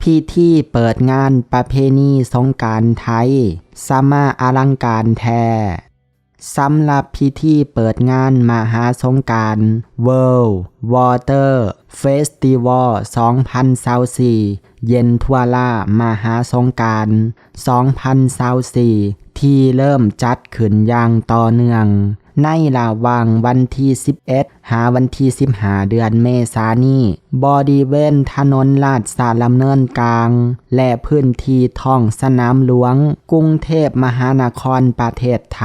ພິທີເປີດງານປະເພນີສົງການໄທ ສະມາອະລັງການແທ້. ສຳລັບພິທີເປີດງານມະຫາສົງການ World Water Festival ສອງພັນຊາວສີ່ ເຢັນທົ່ວລາມະຫາສົງການ ສອງພັນຊາວສີ່ ທີ່ເລີ່ມຈັດຂຶ້ນຢ່າງຕໍ່ເນື່ອງ ໃນລະຫວ່າງວັນທີສິບເອັດ ຫາວັນທີສິບຫ້າ ເດືອນເມສານີ້ ບໍລິເວນຖະໜົນລາຊະດຳເນີນກາງ ແລະ ພື້ນທີ່ທ້ອງສະໜາມຫຼວງ ກຸງເທບມະຫານະຄອນ ປະເທດໄທ.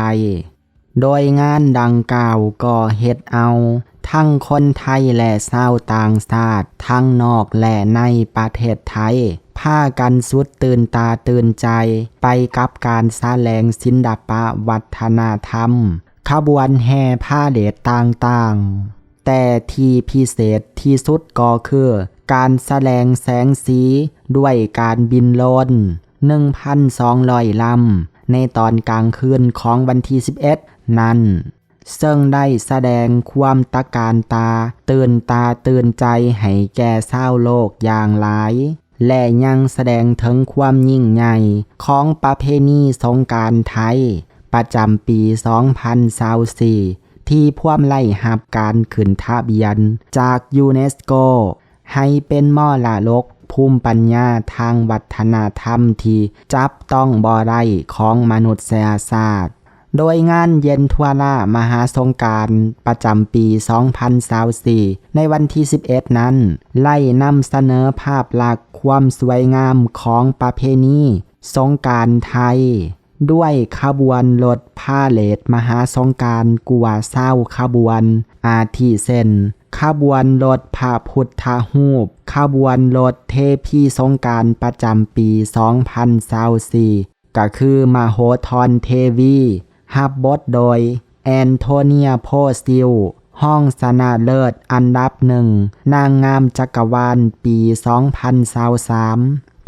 ໂດຍງານດັ່ງກ່າວກໍເຮັດເອົາທັງຄົນໄທ ແລະ ຊາວຕ່າງຊາດ ທັງນອກ ແລະ ໃນປະເທດໄທ ພາກັນສຸດຕື່ນຕາຕື່ນໃຈໄປກັບການສະແດງສິລະປະວັດທະນະທຳ ຂະບວນແຫ່ພາເຣດຕ່າງໆ ແຕ່ທີ່ພິເສດທີ່ສຸດກໍຄືການສະແດງແສງສີດ້ວຍການບິນໂດຣນ ໜຶ່ງພັນສອງຮ້ອຍລຳ ໃນຕອນກາງຄືນຂອງວັນທີສິບເອັດນັ້ນ ເຊິ່ງໄດ້ສະແດງຄວາມຕະການຕາ ຕື່ນຕາຕື່ນໃຈໃຫ້ແກ່ຊາວໂລກຢ່າງຫຼາຍ ແລະ ຍັງສະແດງເຖິງຄວາມຍິ່ງໃຫຍ່ຂອງປະເພນີສົງການໄທ ປະຈຳປີສອງພັນຊາວສີ່ ທີ່ພວມໄດ້ຮັບການຂຶ້ນທະບຽນຈາກຢູເນສໂກ ໃຫ້ເປັນມໍລະດົກພູມປັນຍາທາງວັດທະນະທຳທີ່ຈັບຕ້ອງບໍ່ໄດ້ຂອງມະນຸດສະຍາຊາດ. ໂດຍງານເຢັນທົ່ວລາມະຫາສົງການປະຈຳປີສອງພັນຊາວສີ່ ໃນວັນທີສິບເອັດນັ້ນ ໄດ້ນຳສະເໜີພາບລັກຄວາມສວຍງາມຂອງປະເພນີສົງການໄທ ດ້ວຍຂະບວນລົດພາເຣດມະຫາສົງການກວ່າຊາວຂະບວນ ອາທິເຊັ່ນ ຂະບວນລົດພະພຸດທະຮູບ, ຂະບວນລົດເທພີສົງການປະຈຳປີສອງພັນຊາວສີ່ ກະຄືມະໂຫທອນເທວີ ຮັບບົດໂດຍແອນໂທເນຍ ໂພຊິວ ຮອງຊະນະເລີດອັນດັບໜຶ່ງນາງງາມຈັກກະວານປີສອງພັນຊາວສາມ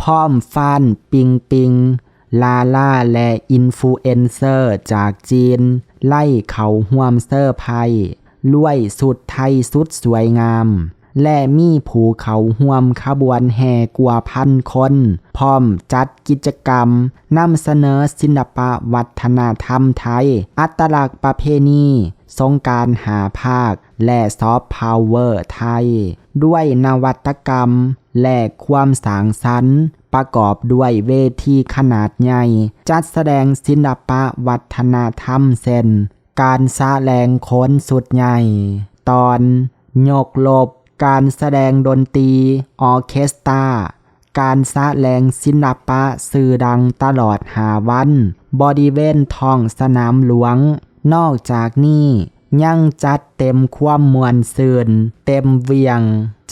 ພ້ອມຟານປິງປິງ ລາລາ ແລະ ອິນຟລູເອນເຊີຈາກຈີນ ໄລ່ເຂົ້າຮ່ວມເຊີໄພ ລວຍຊຸດໄທສຸດສວຍງາມ ແລະ ມີຜູ້ເຂົ້າຮ່ວມຂະບວນແຫ່ກວ່າພັນຄົນ ພ້ອມຈັດກິດຈະກຳນຳສະເໜີສິລະປະວັດທະນະທຳໄທ, ອັດຕະລັກປະເພນີສົງການຫ້າພາກ ແລະ ຊອບພາວເວີໄທ ດ້ວຍນະວັດຕະກຳ ແລະ ຄວາມສ້າງສັນ ປະກອບດ້ວຍເວທີຂະໜາດໃຫຍ່ ຈັດສະແດງສິລະປະວັດທະນະທຳ ເຊັ່ນ ການສະແດງໂຂນຊຸດໃຫຍ່, ຕອນຍົກລົບ, ການສະແດງດົນຕີ ອໍເຄສຕາ, ການສະແດງສິລະປະຊື່ດັງຕະຫຼອດຫ້າວັນ ບໍລິເວນທ້ອງສະໜາມຫຼວງ. ນອກຈາກນີ້ ຍັງຈັດເຕັມຄວາມມ່ວນຊື່ນເຕັມຫວ່ຽງ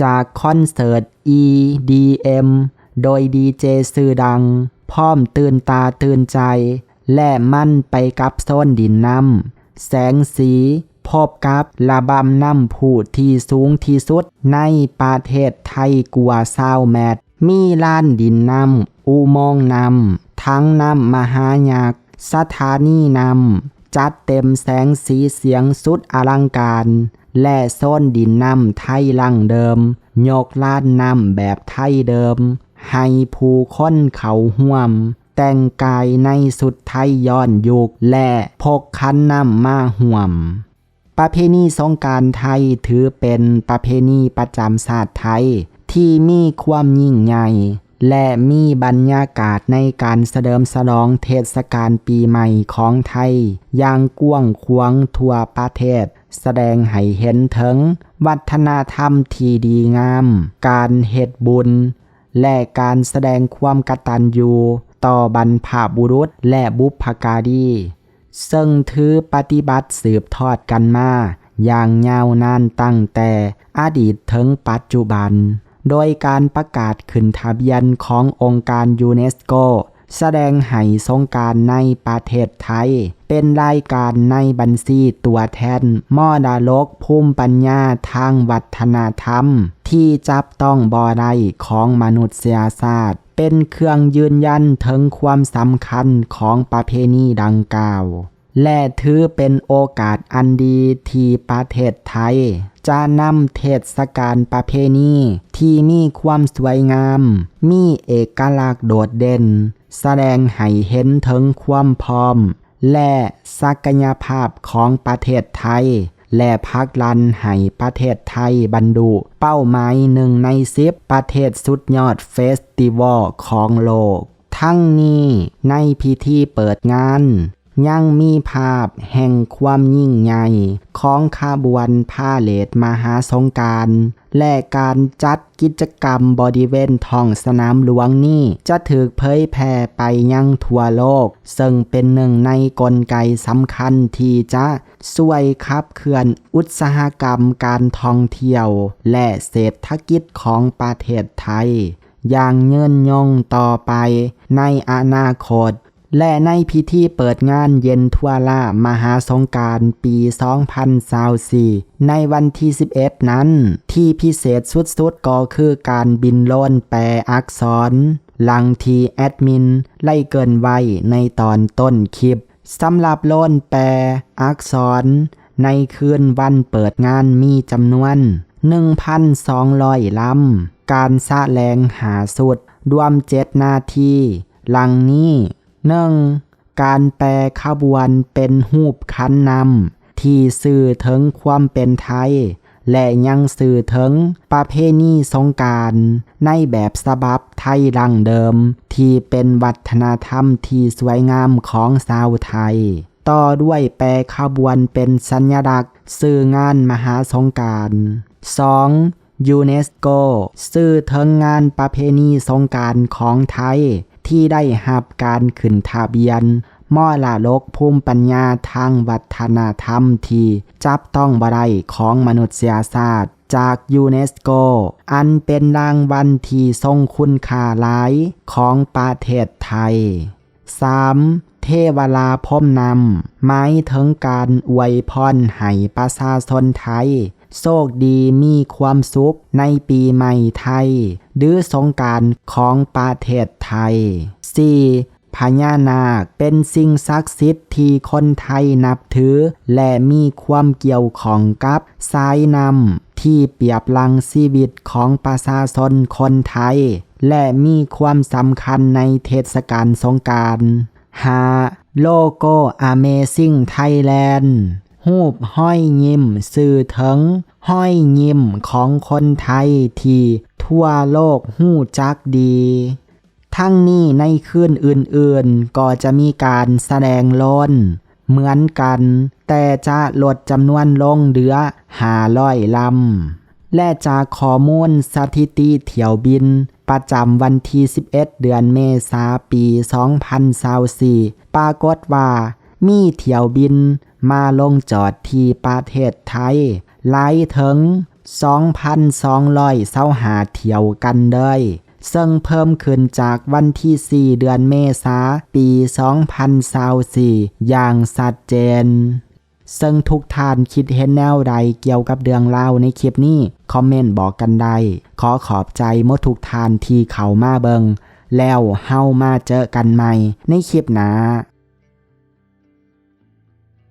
ຈາກຄອນເສີດ ອີ ດີ ເອັມ ໂດຍ ດີ ເຈ ຊື່ດັງ ພ້ອມຕື່ນຕາຕື່ນໃຈ ແລະ ມັນໄປກັບໂຊນດິນນ້ຳ ແສງສີ ພົບກັບລະບຳນ້ຳພຸທີ່ສູງທີ່ສຸດໃນປະເທດໄທກວ່າຊາວແມັດ, ມີລານດິນນ້ຳ, ອຸໂມງນ້ຳ, ຖັງນ້ຳມະຫາຍັກ, ສະຖານີນ້ຳ, ຈັດເຕັມແສງສີສຽງສຸດອະລັງການ ແລະ ໂຊນດິນນ້ຳໄທດັ້ງເດີມ, ຍົກລານນ້ຳແບບໄທເດີມ ໃຫ້ຜູ້ຄົນເຂົ້າຮ່ວມ ແຕ່ງກາຍໃນຊຸດໄທຍ້ອນຍຸກ ແລະ ພົກຂັນນ້ຳມາຮ່ວມ. ປະເພນີສົງການໄທຖືເປັນປະເພນີປະຈຳຊາດໄທທີ່ມີຄວາມຍິ່ງໃຫຍ່ ແລະ ມີບັນຍາກາດໃນການສະເຫຼີມສະຫຼອງເທດສະການປີໃໝ່ຂອງໄທຢ່າງກວ້າງຂວາງທົ່ວປະເທດ, ສະແດງໃຫ້ເຫັນເຖິງວັດທະນະທຳທີ່ດີງາມ, ການເຮັດບຸນ ແລະ ການສະແດງຄວາມກະຕັນຍູຕໍ່ບັນພະບຸລຸດ ແລະ ບຸບພະກາລີ ເຊິ່ງຖືປະຕິບັດສືບທອດກັນມາຢ່າງຍາວນານຕັ້ງແຕ່ອະດີດເຖິງປັດຈຸບັນ, ໂດຍການປະກາດຂຶ້ນທະບຽນຂອງອົງການຢູເນສໂກ ສະແດງໃຫ້ສົງການໃນປະເທດໄທເປັນລາຍການໃນບັນຊີຕົວແທນມໍລະດົກພູມປັນຍາທາງວັດທະນະທຳທີ່ຈັບຕ້ອງບໍ່ໄດ້ຂອງມະນຸດສະຍາຊາດ ເປັນເຄື່ອງຢືນຢັນເຖິງຄວາມສຳຄັນຂອງປະເພນີດັ່ງກ່າວ. ແລະ ຖືເປັນໂອກາດອັນດີທີ່ປະເທດໄທຈະນຳເທດສະການປະເພນີທີ່ມີຄວາມສວຍງາມ, ມີເອກະລັກໂດດເດັ່ນ, ສະແດງໃຫ້ເຫັນເຖິງຄວາມພ້ອມ ແລະ ສັກກະຍະພາບຂອງປະເທດໄທ ແລະ ຜັກດັນໃຫ້ປະເທດໄທບັນລຸເປົ້າໝາຍໜຶ່ງໃນສິບປະເທດສຸດຍອດເຟສຕິວອລຂອງໂລກ. ທັງນີ້, ໃນພິທີເປີດງານ ຍັງມີພາບແຫ່ງຄວາມຍິ່ງໃຫຍ່ຂອງຂະບວນພາເລດມະຫາສົງການ ແລະ ການຈັດກິດຈະກຳບໍລິເວນທ້ອງສະໜາມຫຼວງນີ້ ຈະຖືກເຜີຍແຜ່ໄປຍັງທົ່ວໂລກ, ເຊິ່ງເປັນໜຶ່ງໃນກົນໄກສຳຄັນທີ່ຈະຊ່ວຍຂັບເຄື່ອນອຸດສາຫະກຳການທ່ອງທ່ຽວ ແລະ ເສດຖະກິດຂອງປະເທດໄທ ຢ່າງຍືນຍົງຕໍ່ໄປໃນອະນາຄົດ. ແລະ ໃນພິທີເປີດງານເຢັນທົ່ວລາມະຫາສົງການປີສອງພັນຊາວສີ່ ໃນວັນທີສິບເອັດນັ້ນ, ທີ່ພິເສດສຸດໆກໍຄືການບິນໂລນແປອັກສອນ ດັ່ງທີ່ແອດມິນໄດ້ເກริ่ນໄວ້ໃນຕອນຕົ້ນຄລິບ. ສຳລັບໂລນແປອັກສອນໃນຄືນວັນເປີດງານມີຈຳນວນໜຶ່ງພັນສອງຮ້ອຍລຳ, ການສະແດງຫ້າຊຸດ ລວມເຈັດນາທີ ດັ່ງນີ້. ໜຶ່ງ, ການແປຂະບວນເປັນຮູບຂັນນ້ຳ ທີ່ສື່ເຖິງຄວາມເປັນໄທ ແລະ ຍັງສື່ເຖິງປະເພນີສົງການໃນແບບສະບັບໄທດັ້ງເດີມ ທີ່ເປັນວັດທະນະທຳທີ່ສວຍງາມຂອງຊາວໄທ, ຕໍ່ດ້ວຍແປຂະບວນເປັນສັນຍະລັກຊື່ງານມະຫາສົງການ. ສອງ, ຢູເນສໂກ ຊື່ເຖິງງານປະເພນີສົງການຂອງໄທ ທີ່ໄດ້ຮັບການຂຶ້ນທະບຽນມໍລະດົກພູມປັນຍາທາງວັດທະນະທຳທີ່ຈັບຕ້ອງບໍ່ໄດ້ຂອງມະນຸດສະຍາຊາດ ຈາກຢູເນສໂກ ອັນເປັນລາງວັນທີ່ຊົງຄຸນຄ່າຫຼາຍຂອງປະເທດໄທ. ສາມ, ເທວະລາພົມນ້ຳ ໝາຍເຖິງການອວຍພອນໃຫ້ປະຊາຊົນໄທໂຊກດີມີຄວາມສຸກໃນປີໃໝ່ໄທ ຫຼື ສົງການຂອງປະເທດໄທ. ສີ່, ພະຍານາກ ເປັນສິ່ງສັກສິດທີ່ຄົນໄທນັບຖື ແລະ ມີຄວາມກ່ຽວຂ້ອງກັບສາຍນ້ຳ ທີ່ປຽບລັງຊີວິດຂອງປະຊາຊົນຄົນໄທ ແລະ ມີຄວາມສຳຄັນໃນເທດສະການສົງການ. ຫ້າ, ໂລໂກ້ Amazing Thailand ຮູບຮອຍຍິ້ມ ສື່ເຖິງຮອຍຍິ້ມຂອງຄົນໄທທີ່ທົ່ວໂລກຮູ້ຈັກດີ. ທັງນີ້ໃນຄືນອື່ນໆກໍຈະມີການສະແດງໂລນເໝືອນກັນ, ແຕ່ຈະລົດຈຳນວນລົງເຫຼືອຫ້າຮ້ອຍລຳ. ແລະ ຈາກຂໍ້ມູນສະຖິຕິຖ້ຽວບິນປະຈຳວັນທີສິບເອັດ ເດືອນເມສາ ປີສອງພັນຊາວສີ່ ປາກົດວ່າມີຖ້ຽວບິນມາລົງຈອດທີ່ປະເທດໄທຫຼາຍເຖິງສອງພັນສອງຮ້ອຍຊາວຫ້າຖ້ຽວກັນເລີຍ. ເຊິ່ງເພີ່ມຂຶ້ນຈາກວັນທີສີ່ ເດືອນເມສາ ປີສອງພັນຊາວສີ່ ຢ່າງຊັດເຈນ. ເຊິ່ງທຸກທ່ານຄິດເຫັນແນວໃດກ່ຽວກັບເລື່ອງລາວໃນຄລິບນີ້? ຄອມເມັນບອກກັນໄດ້. ຂໍຂອບໃຈໝົດທຸກທ່ານທີ່ເຂົ້າມາເບິ່ງ ແລ້ວເຮົາມາເຈີກັນໃໝ່ໃນຄລິບໜ້າ.